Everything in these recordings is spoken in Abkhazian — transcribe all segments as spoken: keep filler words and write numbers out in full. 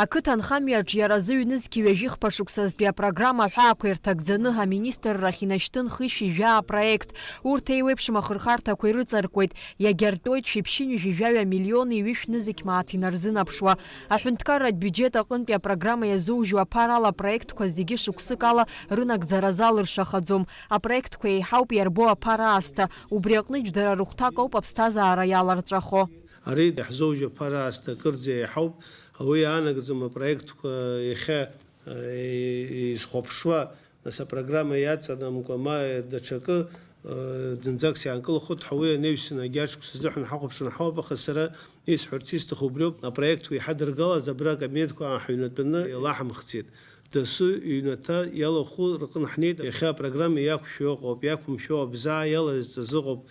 Ақыҭанхамҩаҿ иара азы ҩнызқь ҩажәихԥа шықәсазтәи апрограмма аҳәаақәа ирҭагӡаны аминистррахь инашьҭын хышәи жәаа апроект. Урҭ еиуеиԥшым ахырхарҭақәа ирыҵаркуеит, иагьартәоит шәи ԥшьынҩажәи жәаҩа миллиони ҩышә нызқь мааҭ инарзынаԥшуа. Аҳәынҭқарратә биуџьет аҟынтәи апрограмма иазоужьу аԥарала апроектқәа зегьы шықәсык ала рынагӡара залыршахаӡом. Апроектқәа еиҳауп иарбоу аԥара аасҭа, убри аҟнытә дара рыхәҭак ауп аԥсҭазаара иаларҵәахо. Ари даҳзоужьу аԥара аасҭа акырӡа еиҳауп, уи иаанагаӡом апроектқәа иахьа, э, изхәаԥшуа, нас апрограмма иаҵанамкәа, ма даҽакы, э, зынӡакс иаанкылахоит ҳәа, уи анаҩсан агьа шықәса азыҳәан ҳахәаԥшны ҳауп, аха сара исҳәарц исҭаху убриоуп, апроектқәа иҳадыргалаз абра акабинетқәа ааҳаҩнатәаны илаҳамхцеит. Дасу иҩнаҭа иалахәу рҟны ҳнеит, иахьа апрограмма иақәшәо ыҟоуп, иақәымшәо абзаа иалазҵаз ыҟоуп,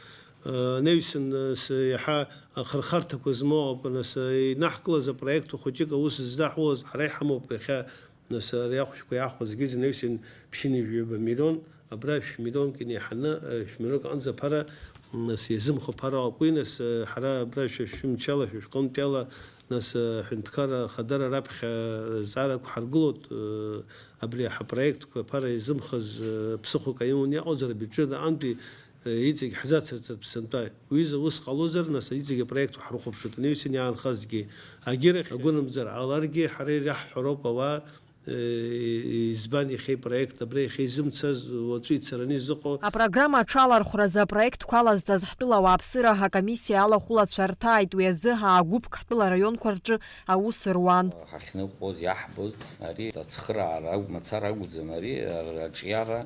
э, анаҩсан, нас, иаҳа ахырхарҭақәа змоу ауп, нас, э, инаҳкылаз апроектқәа хәыҷык аус здаҳулаз ҳара иҳамоуп иахьа, нас, ари ахәшәқәа иаахәо зегьы зынаҩсан ԥшьынҩажәаба миллион, абра шә-миллионк инеиҳаны, э, шә-миллионк аҟынӡа аԥара, нас, иазымхо аԥара ауп уи, нас, э, ҳара абра шәа шәымчала, шәа шәҟынтәиала, нас, э, аҳәынҭқарра ахадара раԥхьа, э, зҵаарақәа ҳаргылоит, э, абри ҳапроектқәа аԥара иазымхаз, э, ԥсыхәак аиманы иаҟазар, абиуџьет аҟынтәи, э, иҵегь ҳзацырҵартә сынтәа. Уи изы ус ҟалозар, нас, иҵегь апроектқәа ҳрыхәаԥшуеит, анаҩсан иаанхазгьы. Агьырахь агәынамӡара ҟаларгьы, ҳара ираҳҳәароуп ауаа, э, избан иахьа ипроект абра иахьа изымцаз, уаҵәы ицараны изыҟоу. Апрограмма аҽалархәразы апроектқәа алазҵаз ҳтәыла ауааԥсыра акомиссиа алахәылацәа рҭааит, уи азы ҳаа гәыԥк ҳтәыла араионқәа рҿы аус руан. Ҳахьныҟәоз, иаҳбоз, ари ацхыраара агә-, мацара акәӡам, ари ар-, аҿиара,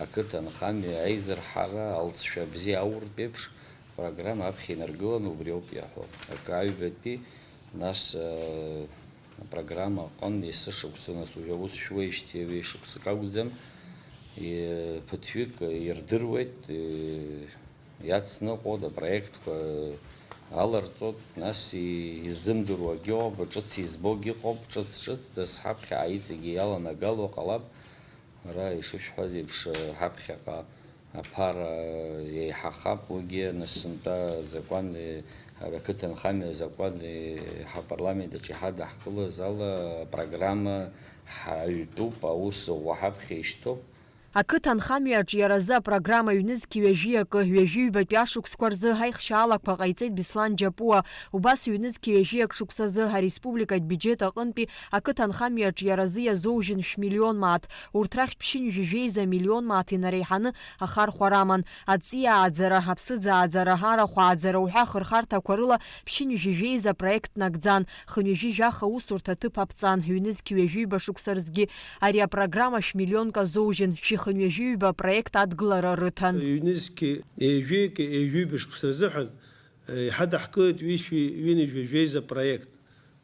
ақыҭанхамҩа аизырҳара, алҵшәа бзиа ауртә еиԥш, программа аԥхьа инаргыланы убриоуп иаҳәо. Акы аҩбатәи, нас, э, апрограмма аҟынтә есышықәса, нас, уажәы аус шәуеижьҭеи ҩеишықәсак акәӡам, и-, ԥыҭҩык ирдыруеит, и-, иацныҟәоит, апроектқәа аларҵоит, нас, и-, иззымдыруагьы ыҟоуп, ҿыц избогьы ыҟоуп, ҿыц-ҿыц, нас, ҳаԥхьа иҵегьы иаланагало ҟалап. Ара ишышәҳәаз еиԥш, ҳаԥхьаҟа аԥара еиҳахап, уигьы нас сынтәа азакәан, ақыҭанхамҩа азакәан, ҳапарламент аҿы иҳадаҳкылаз ала апрограмма ҳаҩтәуп, аус ӷәӷәа ҳаԥхьа ишьҭоуп. Ақыҭанхамҩаҿ иара азы апрограмма ҩнызқь ҩажәи акы, ҩажәи ҩбатәи ашықәсқәа рзы аихшьаалақәа ҟаиҵеит Беслан Џьапуа. Убас ҩнызқь ҩажәи ак шықәсазы ареспубликатә биуџьет аҟынтәи ақыҭанхамҩаҿ иара азы иазоужьын шә-миллион мааҭ. Урҭ рахьтә ԥшьынҩажәи жәеиза миллион мааҭ инареиҳаны ахархәара аман. Аҵиааӡара, аԥсыӡааӡара, арахә ааӡара уҳәа ахырхарҭақәа рыла ԥшьынҩажәи жәеиза проект нагӡан, хынҩажәи жәаха усурҭа ҭыԥ аԥҵан, ҩнызқь ҩажәи ҩба шықәса рзгьы ари апрограмма шә-миллионк азоужьын, шәи хынҩажәи ҩба проект адгылара рыҭан. Ҩнызқь ҩажәи ҩба шықәса рзыҳәан, э, иҳадаҳкылеит ҩышәи ҩынҩажәи жәеиза проект.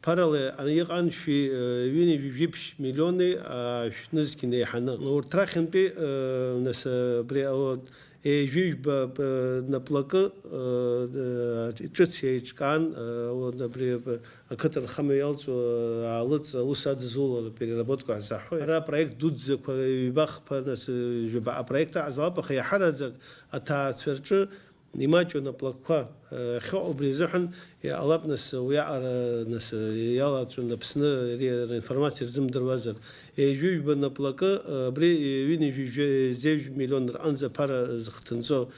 Ԥарала иҟан шәи, э, ҩынҩажәи жәиԥшь миллиони, а, шәнызқь инеиҳаны. Урҭ рахьынтәи, э, нас, э, абри, а, вот, ҩажәи жәба, э, наплакы, э, э, ҿыц еиҿкаан, э, вот, абри, э, ақыҭанхамҩа иалҵуа, э, аалыҵ аус адызулара, переработка ҳзаҳҳәоит. Ара апроект дуӡӡақәа ҩба-хԥа, нас, э, жәаба апроект аҟазалап, аха иаҳараӡак аҭаацәа рҿы имаҷу анаплакқәа, э, ахьыҟоу, убри азыҳәан иҟалап, нас, уиаҟара, нас, э, иалаҵәон Аԥсны ари аинформациа рзымдыруазар. Ҩажәи жәба наплакы, э, абри ҩынҩажәи жәа-, зеижә миллион рҟынӡа аԥара зыхҭынҵо.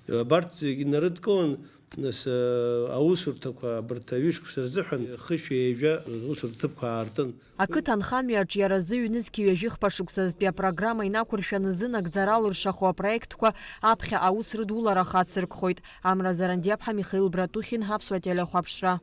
Абарҭ зегьы нарыдкылан, нас, э, аусурҭақәа абарҭ аҩышықәса рзыҳәан хышә ҩажәа аусурҭа ҭыԥқәа аартын. Ақыҭанхамҩаҿ иара азы ҩнызқь ҩажәи хԥа шықәсазтәи апрограмма инақәыршәаны зынагӡара алыршахо апроектқәа аԥхьа аус рыдулара хацыркхоит. Амра Зарандиаԥҳа, Михаил Братухин, Аԥсуа телехәаԥшра.